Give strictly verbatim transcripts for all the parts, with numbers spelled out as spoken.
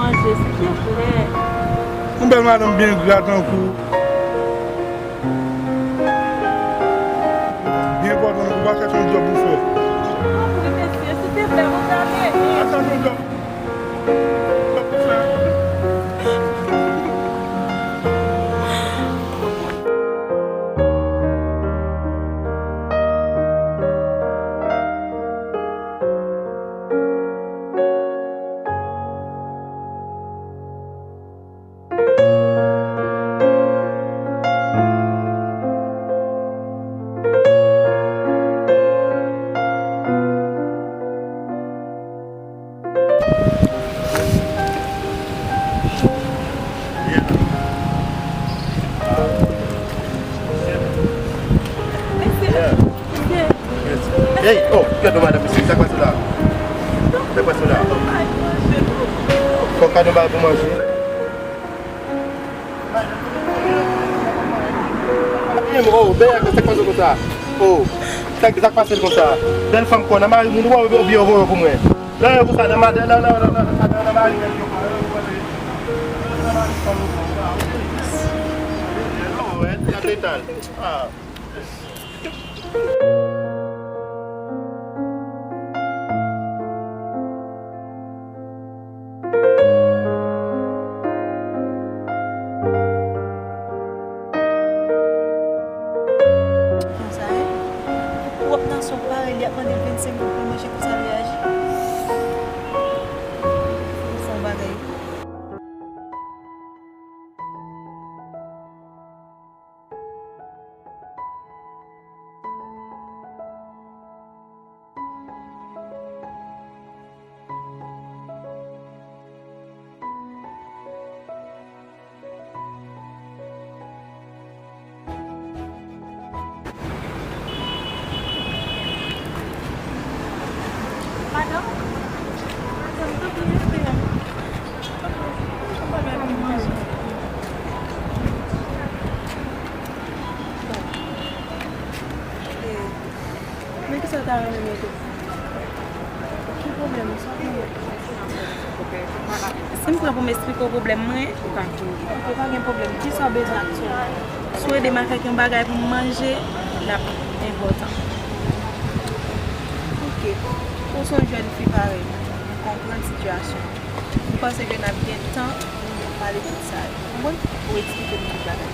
Manje, silvouplè. Yon bèl madanm byen gra tankou. Byen pòtan, ou pa chèche yon djòb pou fè. Anpil, mesye, silvouplè, ou ta ede. Al chèche yon djòb. Djòb pou fè. Hey, oh, kado madanm isi, sa k pase la? Sa k pase la? Fò kado bay pou manje. Oh, bèl, sa k pase konsa? Oh, sa k, sa k pase konsa? Bèl fanm kon nan mari moun ou oubyen ou voye pou mwen? Nan yo konsa, nan madanm, nan, nan, nan, nan, nan, nan mari nèg yo. Oh, wè, gade tan. Ah. Konsa, wi. Pwòp nan son parèy, li ap mande l vennsenk goud pou l manje, konsa l reyaji. Fò w fè yon bagay. Madanm, madanm, tanpri, rete la. Men kisa w ta renmen mete? Ki pwoblèm ou? Sa w gen? Si m pran pou m esplike w pwoblèm mwen, ou ka kouri. Ok, pa gen pwoblèm. Kisa w bezwen aktyèlman? Si w ede m avèk yon bagay pou m manje, l ap enpòtan. Ok. Ou se yon jèn fi parèy mwen, ou konprann sitiyasyon. M panse ke n ap gen tan pou nou pale tout sa yo. Ou konprann? Ou eksplike m tout bagay.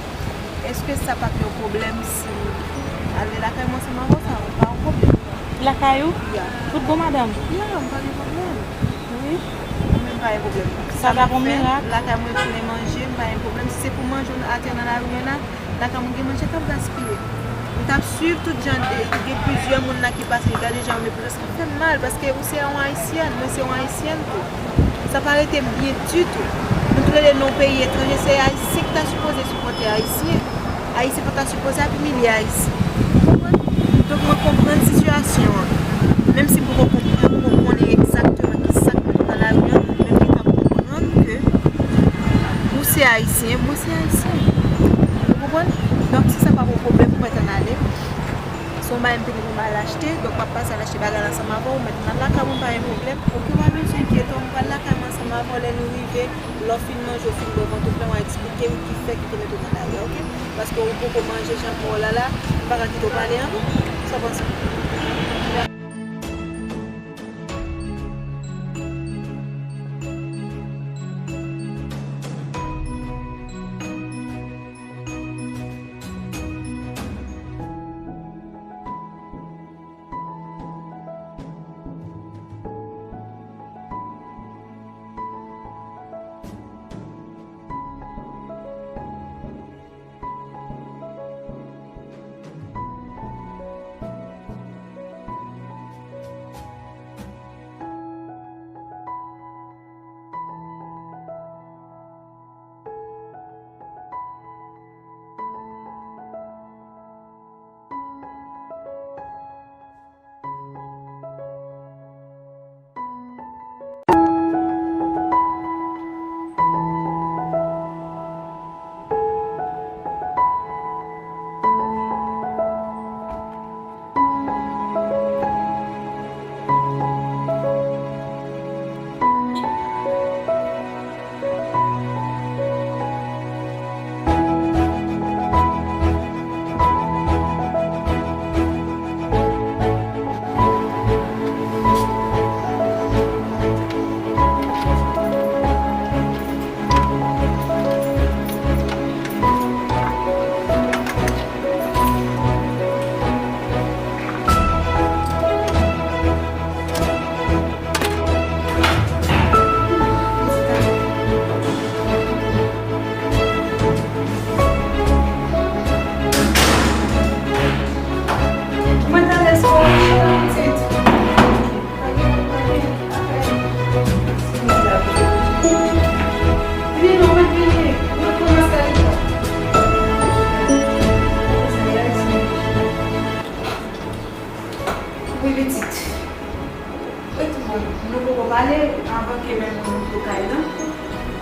Èske sa p ap yon pwoblèm si m ale lakay mwen ansanm avè w? Sa pa yon pwoblèm. Lakay ou? Ya. Tout bon, madanm? Ya, m pa gen pwoblèm. Wi. Mwen menm, m pa gen pwoblèm. Sa ta bon mirak. Lakay mwen, m tounen manje, m pa gen pwoblèm. Si se pou manje atè nan lari a la, lakay mwen gen manje k ap gaspiye. M t ap swiv tout jan de, gen plizyè moun la ki pase, gade jan yo meprizan. Sa fè m mal, paske ou se yon ayisyèn, mwen se yon ayisyèn tou. Sa pa rete m byen ditou. Nou toulède nan yon peyi etranje, se ayisyen ki ta sipoze sipòte ayisyen. Ayisyen pa ta sipoze ap imilye ayisyen. Ou konprann? Donk, mwen konprann sitiyasyon an. Menm si m poko konprann, m poko konnen egzakteman kisa k pase nan lari a, men m gentan konprann ke ou se ayisyen, mwen se ayisyen. Ou konprann? Donk, si sa pa yon pwoblèm pou mwen t ann ale, se yon bagay m te gen pou m al achte, donk m ap pase al achte bagay la ansanm avè w, men nan lakay mwen pa gen pwoblèm. Oke, w pa bezwen enkyete w, m pral lakay mwen ansanm avè w, lè nou rive, lè w fin manje, w fin bwè vant ou plen, w a eksplike m ki fè ki te mete w nan lari a, oke? Paske ou poko manje jan m wè w la la, m pa ka kite w pale an non. Sa w panse? Wi, pitit. Wi, tout bon. Nou poko pale anvan ke menm nou rive kay lan.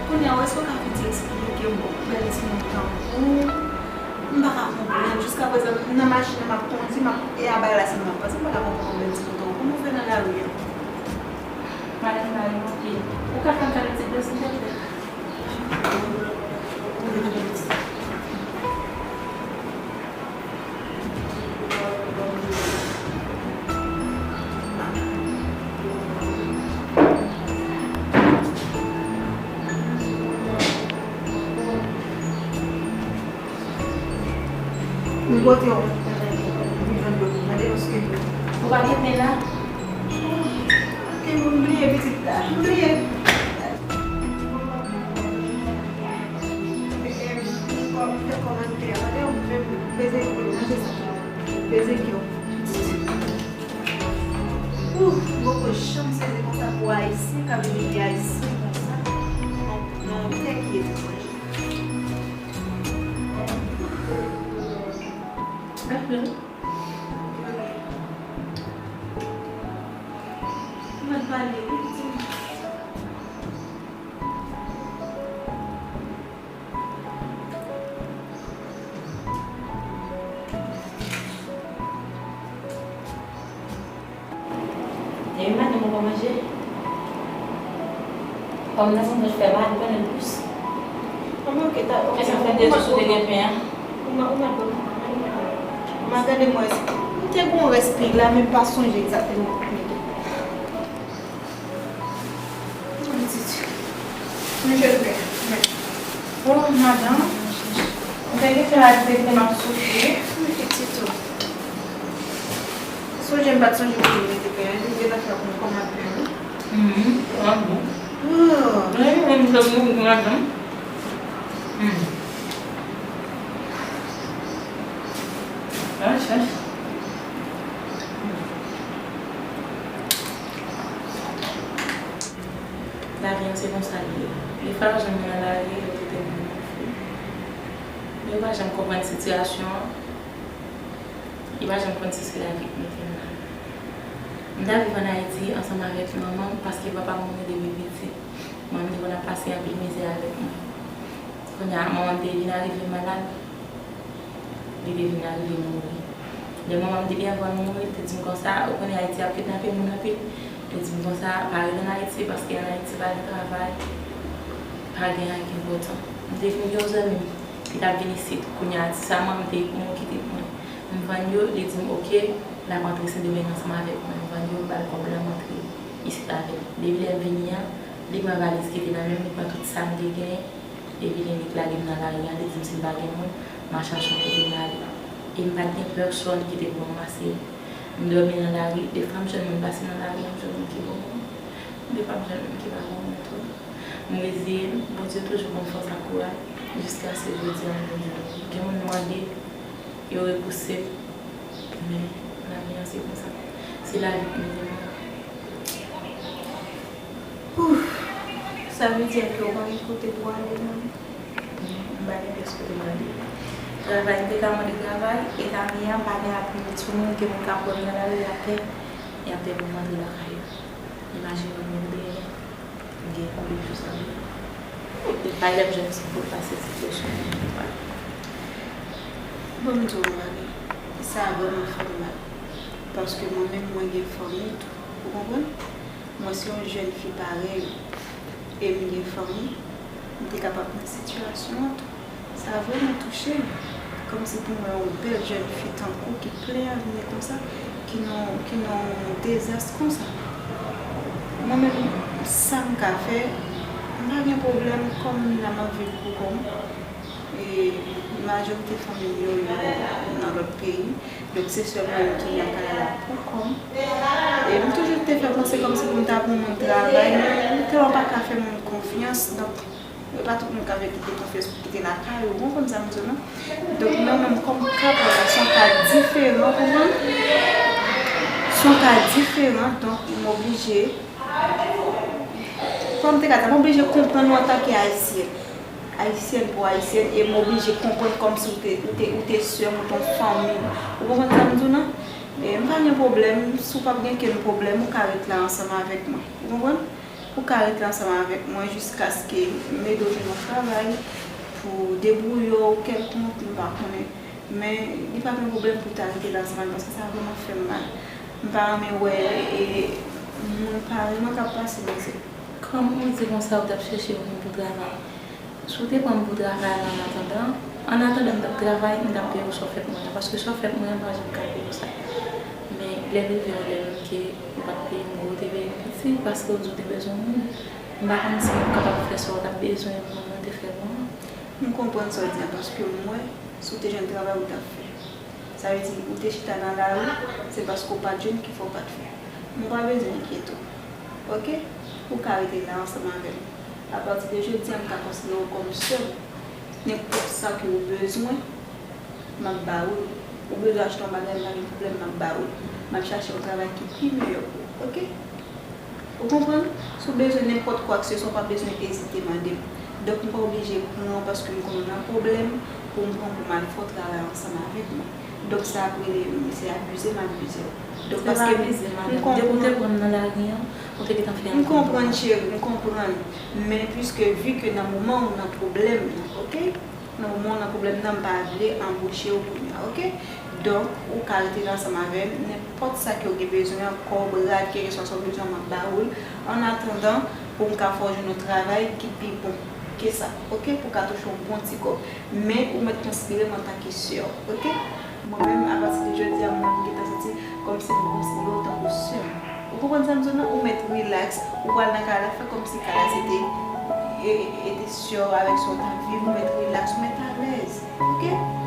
Kounye a, w èske w ka vin ti eksplike m, bon, bèl timoun tankou w? M pa ka konprann. Jiska prezan, m nan machin nan, m ap kondi, m ap, e a bagay la se m ap panse, m pa ka konprann yon bèl timoun tankou w. Kòman w fè nan lari a? Madanm Marie, ok. Ou ka fè m tande ti bèl, silvouplè? Mwen pote yon vin jwenn dlo pou mande paske ou pa gen pen la. Ok, m bliye pitit la. M bliye. Kòm fè kòmantè a, tande, m bezwen manje sa. Bezwen kè w. Ouh, m poko janm sezi konsa pou Ayisyen k ap vin ede Ayisyen konsa. Non, non, tè ki etranj. Mwen pale, wi, pitit. Depi maten m poko manje. Kòm nan sann fè mal, m konnen l plis. Kòman w te ta, ok. Èske w fè de jou sou te gen pen an? Ou ma, ou ma, ou ma gade mwen, m te gon rès pig la, men m pa sonje egzakteman kote m te. Pitit. Mwen jwenn pen. Mwen. Oh, madanm. Mwen te gen pen a di depi m ap soufri. Mwen pitit ou. Sonje m pa t sonje kote m mete pen an. Mwen gen afè pou m kòmann pen an. Mhm. Ah bon. Oh. Mwen, mwen, mwen, mwen, madanm. Hmm. Ah, chèch. Lavi an se konsa l ye. Defwa, yon jèn moun nan lari, yo kite moun nan fou. Men yo pa janm konprann sitiyasyon an. Yo pa janm konn si se lavi k mete m la. M t ap viv ann Ayiti ansanm avèk manman m paske papa m mouri depi piti. Manman m te konn ap pase anpil mizè avèk mwen. Kounye a, manman m te vin arive malad. Li te vin arive mouri. Lè manman m te byen, anvan l mouri, li te di m konsa, ou konnen Ayiti ap kidnape moun anpil. Li te di m konsa, pa ret ann Ayiti, paske ann Ayiti pa gen travay, pa gen anyen ki enpòtan. M te vin gen yon zanmi m, li t ap vin isit. Kounye a, ti sa manman m te mouri kite pou mwen. M vann yo, li di m, oke, l ap rantre Sendomeng ansanm avèk mwen. M vann yo, m ba l kòb la, m rantre isit avè l. Depi lè m vini an, li pran valiz kite nan men m, li pran tout sa m te genyen. Epi li nik lage m nan lari a, li di m si m pa gen moun, m a chache yon kote m ale. E m pa t gen pèsòn ki te pou ranmase m. M dòmi nan lari, defwa m jwenn moun pase nan lari a, m jwenn moun ki bon moun. Defwa m jwenn moun ki pa bon moun tou. M reziye m, Bondye toujou ban m fòs ak kouraj. Jiskaske jodi a, m jwenn moun. Gen moun m mande, yo repouse m. Men, lavi a se konsa. Se lavi k mete m la. Ouf! Sa vle di ke w pa gen kote pou w ale menm? Non, m pa gen pyès kote m ale. Travay, m te ka mande travay, e lavi a m pa gen apwi sou mwen, ke moun ka pran m nan lari atè, e apre m rantre lakay yo. Imajine w menm dèyè, m gen konbyen jou sa vle. E pa lè m jwenn ti bout pase ti presyon. Bon, m di w, Marie, sa vrèman fè m mal. Paske mwen menm, mwen gen fanmi tou. Ou konprann? Mwen se yon jèn fi parèy ou, e m gen fanmi, m te kapab nan sitiyasyon an tou. Sa vrèman touche m. Kòmsi pou m wè yon bèl jèn fi tankou ki plen avni konsa, ki nan, ki nan yon dezas konsa. Mwen menm, sa m ka fè, m pa gen pwoblèm, kòm m la m ap viv pou kò m. E majorite fanmi m yo, yo nan lòt peyi. Donk, se sèl mwen menm ki lakay la pou kò m. E m toujou te fè panse kòmsi pou m ta pou moun travay, men m tèlman pa ka fè moun konfyans. Donk, e pa tout moun k ap fè kite konfyans pou kite lakay ou, ou konprann sa m di w, non? Donk, mwen menm, kòm ka pou mwen, se yon ka diferan, ou konprann? Se yon ka diferan, donk, m oblije Kòm te ka di, m oblije konprann ou antanke Ayisyèn. Ayisyèn pou Ayisyèn, e m oblije konprann kòmsi ou te, ou te, ou te sè m, ou te yon fanmi m. Ou konprann sa m di w nan? E m pa gen pwoblèm, si w p ap gen kenn pwoblèm, ou ka ret la ansanm avèk mwen. Ou konprann? Ou ka ret la ansanm avèk mwen jiskaske m ede w jwenn yon travay pou debwouye w kèlkonk, m pa konnen. Men li pa gen pwoblèm pou w ta rete la ansanm avèk mwen, paske sa vrèman fè m mal. M pa renmen wè e, moun parèy mwen k ap pase mizè. Kòman w di konsa ou t ap chèche yon moun pou travay? Si w te pran m pou travay la, annatandan, annatandan m t ap travay, m t ap peye w sa w fè pou mwen an, paske sa w fè pou mwen an, m pa janm ka peye w sa. Men lè rive yon lè menm ke ou pa t peye m, ou te peye m piti, paske w di w te bezwen yon moun. M pa konn si m kapab fè sa w t ap bezwen moun nan te fè pou mwen. M konprann sa w di a, paske m wè, si w te jwenn travay, ou t ap fè. Sa vle di, ou te chita nan lari, se paske w pa t jwenn ki fè w pa t fè. M pa bezwen enkyete w. Oke? Ou ka rete la ansanm avè m. Apati de jodi a, m ka konsidere w kòm sè m. Nenpòt sa ke w bezwen, m ap ba ou l. Ou bezwen achte yon bagay, m pa gen pwoblèm, m ap ba ou l. M ap chache yon travay ki pi meyè pou ou. Oke? Ou konprann? Si w bezwen nenpòt kwa ke se swa, w pa bezwen ezite mande m. Donk, m pa oblije pran w paske m konnen w nan pwoblèm pou m pran w pou m al fè w travay ansanm avèk mwen. Donk, sa ap rele, se abize m abize w. Donk, paske m konprann. Depi w te pran m nan lari an, ou te gentan fè yon... M konprann, cheri, m konprann. Men piske, vi ke nan moman ou nan pwoblèm nan, oke? Nan moman ou nan pwoblèm nan, m pa vle anboche w kounye a, oke? Donk, ou ka rete la ansanm avè m, nenpòt sa ke w gen bezwen an, kòb, rad, kèlkeswa sa w bezwen an, m ap ba ou l. Annatandan, pou m ka fè w jwenn yon travay ki pi bon ke sa, oke? Pou w ka touche yon bon ti kòb. Men, ou mèt konsidere m antanke sè w, oke? Mwen menm, apati de jodi a, mwen gentan santi kòmsi m konsidere w tankou sè m. Ou konprann sa m di w nan? Ou mèt rilaks, ou pral nan kay la, fè kòmsi kay la se te, e, e, e te sè w avèk sa w t ap viv, ou mèt rilaks, ou mèt alèz, oke?